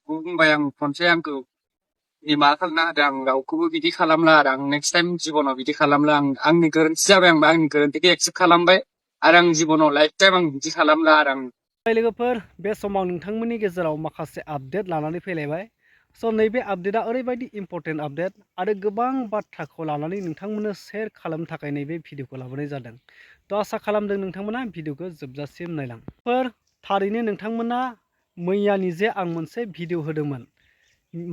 बुंबाय आं खनसे आंखौ निमाहा खालामना होदों आं रावखौबो बिदि खालामला आरो आं नेक्स्ट टाइम जिबनाव बिदि खालामला आंनि गोरोन्थि जाबाय आं आंनि गोरोन्थिखौ एक्सेप्ट खालामबाय आरो आं जिबनाव लाइफ टाइम आं बिदि खालामला आरो आं लोगोफोर बे समाव नोंथांमोननि गेजेराव माखासे आपडेट लानानै फैलायबाय स' नैबे आपडेटआ ओरैबायदि इम्पर्टेन्ट आपडेट आरो गोबां बाथ्राखौ लानानै नोंथांमोननो शेयार खालामनो थाखाय नैबे भिडिअखौ लाबोनाय जादों। थ' आसा खालामदों नोंथांमोना भिडिअखौ जोबजासिम नायलां। थारैनो नोंथांमोना मैयानि जे आं मोनसे भिडिअ होदोंमोन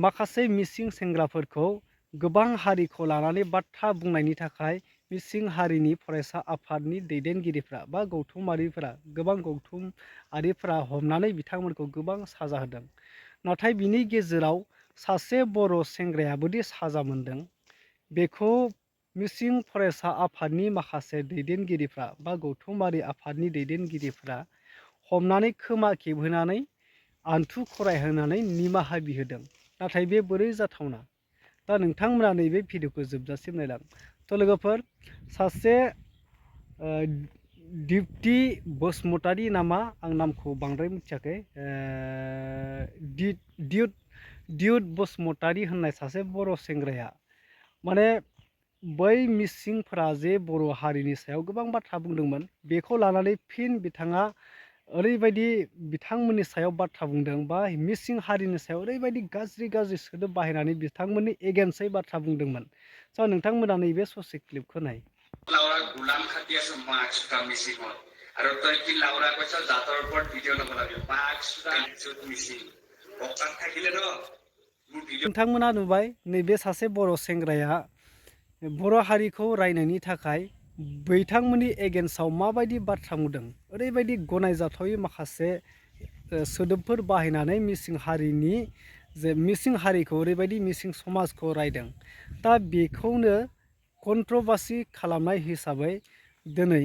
माखासे मिसिं सेंग्राफोरखौ गोबां हारिखौ लानानै बाथ्रा बुंनायनि थाखाय मिसिं हारिनि फरायसा आफादनि दैदेनगिरिफ्रा बा गौथुमारिफोरा गोबां गौथुमारिफोरा हमनानै बिथांमोनखौ गोबां साजा होदों। नाथाय बिनि गेजेराव सासे बर' सेंग्रायाबोदि साजा मोनदों बेखौ मिसिं फरायसा आफादनि माखासे दैदेनगिरिफ्रा बा गौथुमारि आफादनि दैदेनगिरिफ्रा हमनानै खोमा खेबहोनानै आन्थु खरायहोनानै निमाहा बिहोदों। नाथाय बे बोरै जाथावना? दा नोंथांमोना नैबे भिडिअखौ जोबजासिम नायलां। थ' लोगोफोर सासे दिप्ति बसुमतारी नामा आं नामखौ बांद्राय मिथियाखै दिउट बसुमतारी होननाय सासे बर' सेंग्राया माने बै मिसिंफोरा जे बर' हारिनि सायाव गोबां बाथ्रा बुंदोंमोन बेखौ लानानै फिन बिथाङा ओरैबायदि बिथांमोननि सायाव बाथ्रा बुंदों बा मिसिं हारिनि सायाव ओरैबायदि गाज्रि सोदोब बाहायनानै बिथांमोननि एगेन्स्टै बाथ्रा बुंदोंमोन। स' नोंथांमोना नैबे ससे क्लिपखौ नाय। लाउरा गुलाम खाती আছে মাস্কটা মিছিঙত আৰু তই কি লাউৰা কৈছ জাতৰ ওপৰত ভিডিঅ' ল'ব লাগে মাস্কটা মিছিং বক্তাত থাকিলে ন नोंथांमोना नुबाय नैबे सासे बर' सेंग्राया बर' हारिखौ रायनायनि थाखाय बिथांमोननि एगेन्स्टआव माबायदि बाथ्रा बुंदों ओरैबायदि गनायजाथावै माखासे सोदोबफोर बाहायनानै मिसिं हारिनि जे मिसिं हारिखौ ओरैबायदि मिसिं समाजखौ रायदों। दा बेखौनो कन्ट्रभार्सि खालामनाय हिसाबै दिनै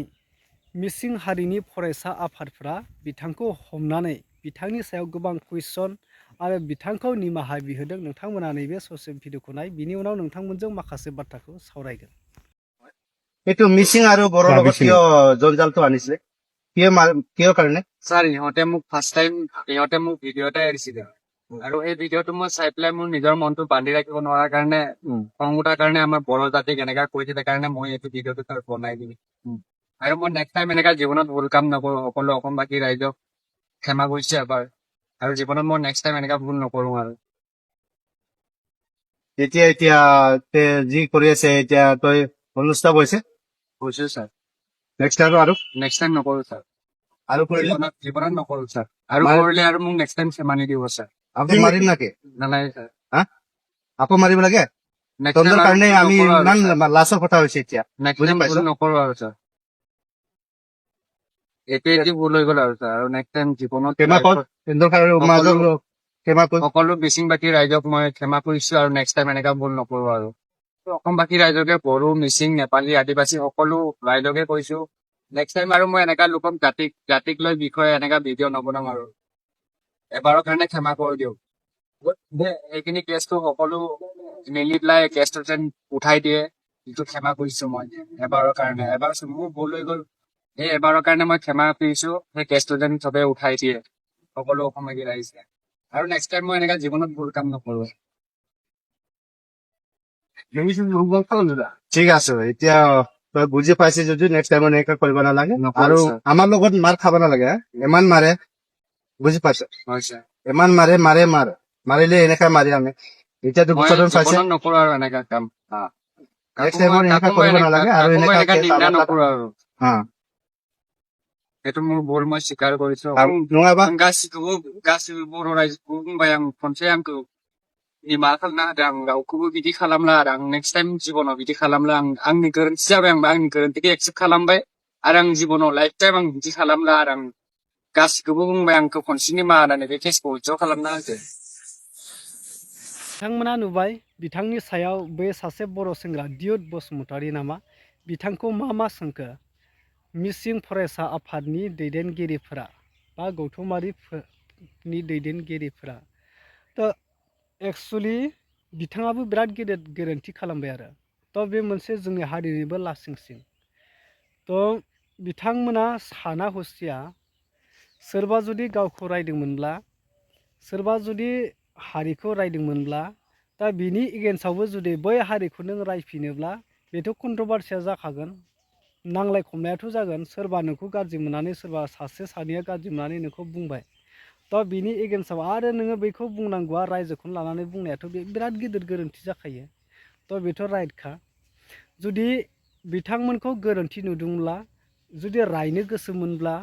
मिसिं हारिनि फरायसा आफादफ्रा बिथांखौ हमनानै बिथांनि सायाव गोबां कुइसन आरो बिथांखौ निमाहा बिहोदों। नोंथांमोना नैबे ससे भिडिअखौ नाय बिनि उनाव नोंथांमोनजों माखासे बाथ्राखौ सावरायगोन। এইটো মিচিং আৰু বড়োৰ লগত কিয় জঞ্জালটো আনিছিলে কিয় কাৰণে ছাৰ ইহঁতে মোক ফাৰ্ষ্ট টাইম ইহঁতে মোক ভিডিঅ' এটা এৰিছিলে আৰু এই ভিডিঅ'টো মই চাই পেলাই মোৰ নিজৰ মনটো বান্ধি ৰাখিব নোৱাৰাৰ কাৰণে খং উঠাৰ কাৰণে আমাৰ বড়ো জাতিক এনেকা কৈ দিলে কাৰণে মই এইটো ভিডিঅ'টো তাৰ বনাই দিলো আৰু মই নেক্সট টাইম এনেকা জীৱনত ভুল কাম নকৰো। সকলো অসমবাসী ৰাইজক ক্ষমা কৰিছে এবাৰ আৰু জীৱনত মই নেক্সট টাইম এনেকা ভুল নকৰো আৰু এতিয়া যি কৰি আছে এতিয়া তই অনুস্থাপ হৈছে ছাৰ নেক্সট টাইম আৰু নেক্সট টাইম নকৰো ছাৰ আৰু কৰিলে জীৱনত নকৰো ছাৰ আৰু কৰিলে আৰু মোক নেক্সট টাইম ক্ষমা নিদিব ছাৰ আকৌ মাৰিম নাকি নালাগে ছাৰ হা আকৌ মাৰিব লাগে তহঁতৰ কাৰণে আমি ইমান লাজৰ কথা হৈছে এতিয়া বুজি পাইছো নকৰো আৰু ছাৰ এইটো ভুল হৈ গ'ল আৰু ছাৰ আৰু নেক্সট টাইম জীৱনত সকলো মিচিংবাসী ৰাইজক মই ক্ষমা কৰিছো আৰু নেক্সট টাইম এনেকা ভুল নকৰো আৰু অসমবাসী ৰাইজকে বড়ো মিচিং নেপালী আদিবাসী সকলো ৰাইজকে কৈছো নেক্সট টাইম আৰু মই এনেকা লোকক জাতিক লৈ বিষয়ে এনেকা ভিডিঅ' নবনাম আৰু এবাৰৰ কাৰণে ক্ষমা কৰি দিয়ক। এইখিনি কেছটো সকলো মিলি পেলাই কেছটো যেন উঠাই দিয়ে যিটো ক্ষমা কৰিছো মই এবাৰৰ কাৰণে এবাৰ মোৰ ভুল হৈ গ'ল সেই এবাৰৰ কাৰণে মই ক্ষমা কৰিছো সেই কেছটো যেন চবে উঠাই দিয়ে সকলো অসমবাসী ৰাইজে আৰু নেক্সট টাইম মই এনেকা জীৱনত ভুল কাম নকৰো। ঠিক আছে এতিয়া তই বুজি পাইছে যদি নেক্সট টাইম এনেকা কৰিব নালাগে আৰু আমাৰ লগত মাৰ খাব নালাগে ইমান মাৰে বুজি পাইছ ইমান মাৰিলে এনেকা মাৰি আমি এতিয়া দুবছৰ পাইছে নকৰো আৰু এনেকা কাম নেক্সট টাইম এনেকা কৰিব নালাগে আৰু এনেকা নকৰো আৰু itu mau bol mas sikar ko iso nunga ba gasu boro rai bayang konse ang ko imakal na dang gau ko bidi khalamla dang next time jibono bidi khalamla ang ni goronti jabe ang ni goronti ke accept khalambai arang jibono lifetime ang bidi khalamla arang गासिखौबो बुंबाय आंखौ खनसेनि मा होननानै बे केसखौ ज' खालामना होदो। बिथांमोना नुबाय बिथांनि सायाव बे सासे बर' सेंग्रा दिउट बसुमतारी नामा बिथांखौ मा सोंखो मिसिं फरायसा आफादनि दैदेनगिरिफोरा बा गौथुमारिफोरनि दैदेनगिरिफोरा थ' एक्सुवेलि बिथाङाबो बिराद गेदेर गोरोन्थि खालामबाय आरो थ' बे मोनसे जोंनि हारिनिबो लासिंसिं थ' बिथांमोना साना हसिया सोरबा जुदि गावखौ रायदोंमोनब्ला सोरबा जुदि हारिखौ रायदोंमोनब्ला दा बिनि एगेन्स्टआवबो जुदि बै हारिखौ नों रायफिनोब्ला बेथ' कन्ट्रभारसिया जाखागोन, नांलाय खमलायाथ' जागोन। सोरबा नोंखौ गाज्रि मोननानै सोरबा सासे सानैया गाज्रि मोननानै नोंखौ बुंबाय, दा बिनि एगेन्स्टआव आरो नोङो बेखौ बुंनांगौआ रायजोखौनो लानानै बुंनायाथ' बे बिराद गिदिर गोरोन्थि जाखायो। थ' बेथ' राइटखा। जुदि बिथांमोनखौ गोरोन्थि नुदोंब्ला, जुदि रायनो गोसोमोनब्ला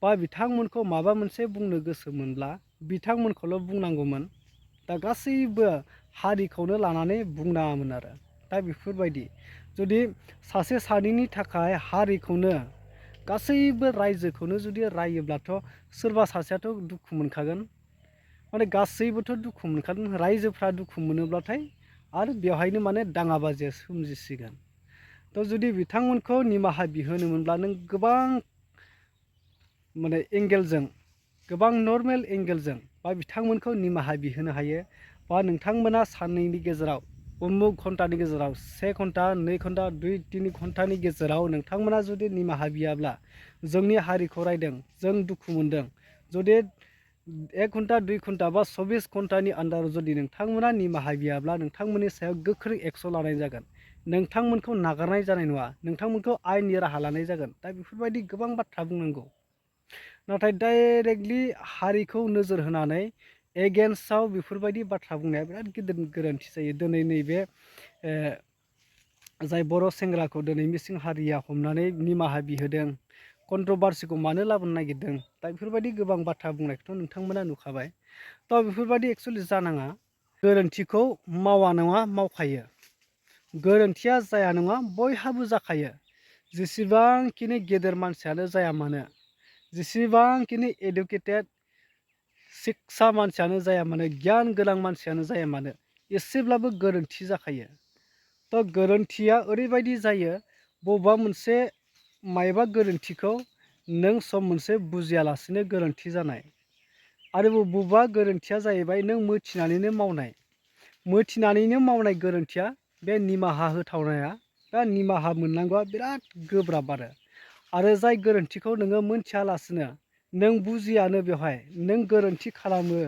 बा बिथांमोनखौ माबा मोनसे बुंनो गोसोमोनब्ला बिथांमोनखौल' बुंनांगौमोन। दा गासैबो हारिखौनो लानानै बुंनाङामोन आरो। दा बेफोरबायदि जुदि सासे सानैनि थाखाय हारिखौनो गासैबो रायजोखौनो जुदि रायोब्लाथ' सोरबा सासेयाथ' दुखु मोनखागोन, माने गासैबोथ' दुखु मोनखागोन। रायजोफ्रा दुखु मोनोब्लाथाय आरो बेवहायनो माने दाङाबाजिया सोमजिसिगोन। थ' जुदि बिथांमोनखौ निमाहा बिहोनो मोनब्ला नों गोबां माने एंगेलजों, गोबां नर्मेल एंगेलजों बा बिथांमोनखौ निमाहा बिहोनो हायो। बा नोंथांमोना साननैनि गेजेराव, उमुक घन्टानि गेजेराव, 1 घन्टा 2 घन्टा 2-3 घन्टानि गेजेराव नोंथांमोना जुदि निमाहा बियाब्ला, जोंनि हारिखौ रायदों, जों दुखु मोनदों, जुदि 1 घन्टा 2 घन्टा बा 24 घन्टानि आन्दाराव जुदि नोंथांमोना निमाहा बियाब्ला नोंथांमोननि सायाव गोख्रों एक्सन लानाय जागोन, नोंथांमोनखौ नागारनाय जानाय नङा, नोंथांमोनखौ आयेननि राहा लानाय जागोन। दा बेफोरबायदि गोबां बाथ्रा बुंनांगौ, नाथाय डाइरेक्टलि हारिखौ नोजोर होनानै एगेन्स्टआव बेफोरबायदि बाथ्रा बुंनाया बिराद गिदिर गोरोन्थि जायो। दिनै नैबे जाय बर' सेंग्राखौ दिनै मिसिं हारिया हमनानै निमाहा बिहोदों, कन्ट्रभारसिखौ मानो लाबोनो नागिरदों, दा बेफोरबायदि गोबां बाथ्रा बुंनायखौथ' नोंथांमोना नुखाबाय। थ' बेफोरबायदि एक्सुवेलि जानाङा। गोरोन्थिखौ मावा नङा मावखायो, गोरोन्थिया जाया नङा बयहाबो जाखायो। जेसेबांखिनि गेदेर मानसियानो जाया मानो, जेसेबांखिनि एडुकेटेड शिक्षा मानसियानो जाया मानो, गियान गोनां मानसियानो जाया मानो, एसेब्लाबो गोरोन्थि जाखायो। थ' गोरोन्थिया ओरैबायदि जायो, बबेबा मोनसे मायबा गोरोन्थिखौ नों सम मोनसे बुजियालासिनो गोरोन्थि जानाय, आरो बबेबा गोरोन्थिया जाहैबाय नों मिथिनानैनो मावनाय। मिथिनानैनो मावनाय गोरोन्थिया बे निमाहा होथावनाया बा निमाहा मोननांगौआ बिराद गोब्राब आरो जाय गोरोन्थिखौ नोङो मोनथियालासिनो, नों बुजियानो, बेवहाय नों गोरोन्थि खालामो,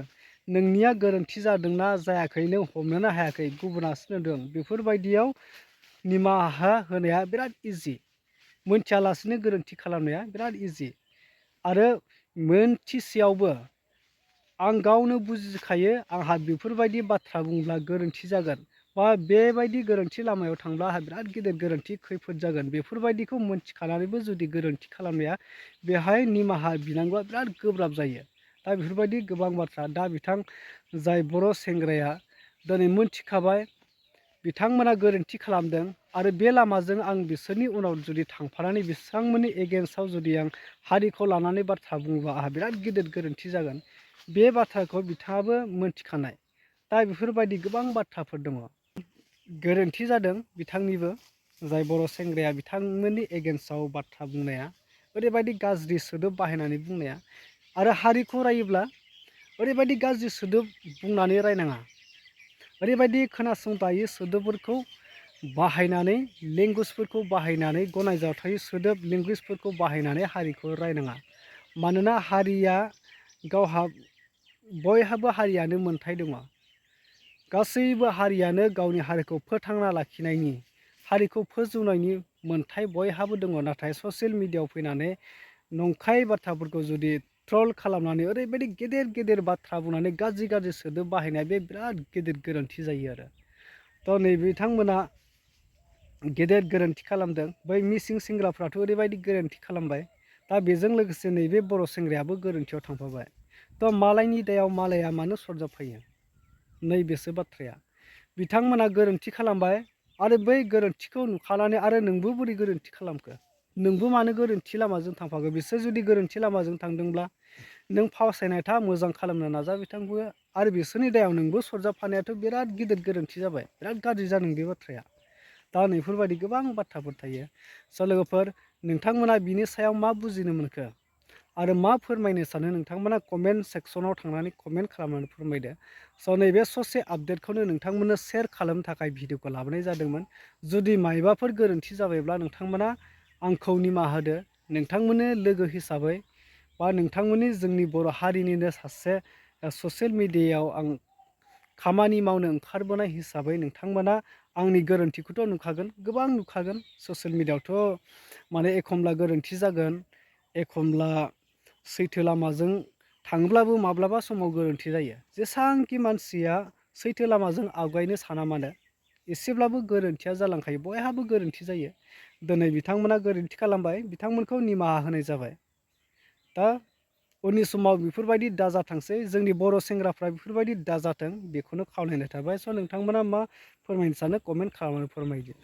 नोंनिया गोरोन्थि जादोंना जायाखै नों हमनोनो हायाखै, गुबुनासो नुदों, बेफोरबायदियाव निमाहा होनाया बिराद इजि। मोनथियालासिनो गोरोन्थि खालामनाया बिराद इजि। आरो मोनथिसेयावबो आं गावनो बुजिखायो आंहा बेफोरबायदि बाथ्रा बुंब्ला गोरोन्थि जागोन, बा बेबायदि गोरोन्थि लामायाव थांब्ला आंहा बिराद गिदिर गोरोन्थि खैफोद जागोन, बेफोरबायदिखौ मोनथिखानानैबो जुदि गोरोन्थि खालामनाया, बेहाय निमाहा बिनांगौआ बिराद गोब्राब जायो। दा बेफोरबायदि गोबां बाथ्रा। दा बिथां जाय बर' सेंग्राया दिनै मोनथिखाबाय बिथांमोना गोरोन्थि खालामदों, आरो बे लामाजों आं बिसोरनि उनाव जुदि थांफानानै बिथांमोननि एगेन्स्टआव जुदि आं हारिखौ लानानै बाथ्रा बुङोबा आंहा बिराद गिदिर गोरोन्थि जागोन, बे बाथ्राखौ बिथाङाबो मोनथिखानाय। दा बेफोरबायदि गोबां बाथ्राफोर दङ। गोरोन्थि जादों बिथांनिबो, जाय बर' सेंग्राया बिथांमोननि एगेन्स्टआव बाथ्रा बुंनाया, ओरैबायदि गाज्रि सोदोब बाहायनानै बुंनाया। आरो हारिखौ रायोब्ला ओरैबायदि गाज्रि सोदोब बुंनानै रायनाङा, ओरैबायदि खोनासंजायै सोदोबफोरखौ बाहायनानै, लेंगुवेजफोरखौ बाहायनानै, गनायजाथावै सोदोब लेंगुवेजफोरखौ बाहायनानै हारिखौ रायनाङा। मानोना हारिया गावहा, बयहाबो हारियानो मोन्थाय दङ। गासैबो हारियानो गावनि हारिखौ फोथांना लाखिनायनि, हारिखौ फोजौनायनि मोन्थाय बयहाबो दङ। नाथाय ससियेल मिडियायाव फैनानै नंखाय बाथ्राफोरखौ जुदि ट्रल खालामनानै ओरैबायदि गेदेर गेदेर बाथ्रा बुंनानै गाज्रि गाज्रि सोदोब बाहायनाया बे बिराद गेदेर गोरोन्थि जायो आरो। थ' नै बिथांमोना गेदेर गोरोन्थि खालामदों। बै मिसिं सेंग्राफ्राथ' ओरैबायदि गोरोन्थि खालामबाय, दा बेजों लोगोसे नैबे बर' सेंग्रायाबो गोरोन्थियाव थांफाबाय। थ' मालायनि दायाव मालाया मानो सरजाबफायो, नैबेसो बाथ्राया। बिथांमोना गोरोन्थि खालामबाय, आरो बै गोरोन्थिखौ नुखानानै आरो नोंबो बोरै गोरोन्थि खालामखो, नोंबो मानो गोरोन्थि लामाजों थांफाखो। बिसोर जुदि गोरोन्थि लामाजों थांदोंब्ला नों फावसायनाय था, मोजां खालामनो नाजा बिथांखौ, आरो बिसोरनि दायाव नोंबो सरजाबफानायाथ' बिराद गिदिर गोरोन्थि जाबाय, बिराद गाज्रि जादों बे बाथ्राया। दा नैफोरबायदि गोबां बाथ्राफोर थायो। स' लोगोफोर, नोंथांमोना बिनि सायाव मा बुजिनो मोनखो आरो मा फोरमायनो सानो, नोंथांमोना कमेन्ट सेक्सनाव थांनानै कमेन्ट खालामनानै फोरमायदो। स' नैबे ससे आपडेटखौनो नोंथांमोननो शेयार खालामनो थाखाय भिडिअखौ लाबोनाय जादोंमोन। जुदि मायबाफोर गोरोन्थि जाबायब्ला नोंथांमोना आंखौ निमाहा होदो। नोंथांमोननो लोगो हिसाबै, बा नोंथांमोननि जोंनि बर' हारिनिनो सासे ससियेल मिडियायाव आं खामानि मावनो ओंखारबोनाय हिसाबै नोंथांमोना आंनि गोरोन्थिखौथ' नुखागोन, गोबां नुखागोन। ससियेल मिडियायावथ' माने एखमब्ला गोरोन्थि जागोन, एखमब्ला सैथो लामाजों थाङोब्लाबो माब्लाबा समाव गोरोन्थि जायो। जेसांखि मानसिया सैथो लामाजों आवगायनो साना मानो एसेब्लाबो गोरोन्थिया जालांखायो, बयहाबो गोरोन्थि जायो। दिनै बिथांमोना गोरोन्थि खालामबाय, बिथांमोनखौ निमाहा होनाय जाबाय। दा उननि समाव बेफोरबायदि दाजाथोंसै, जोंनि बर' सेंग्राफ्रा बेफोरबायदि दाजाथों बेखौनो खावलायनाय थाबाय। स' नोंथांमोना मा फोरमायनो सानो कमेन्ट खालामनानै फोरमायदो।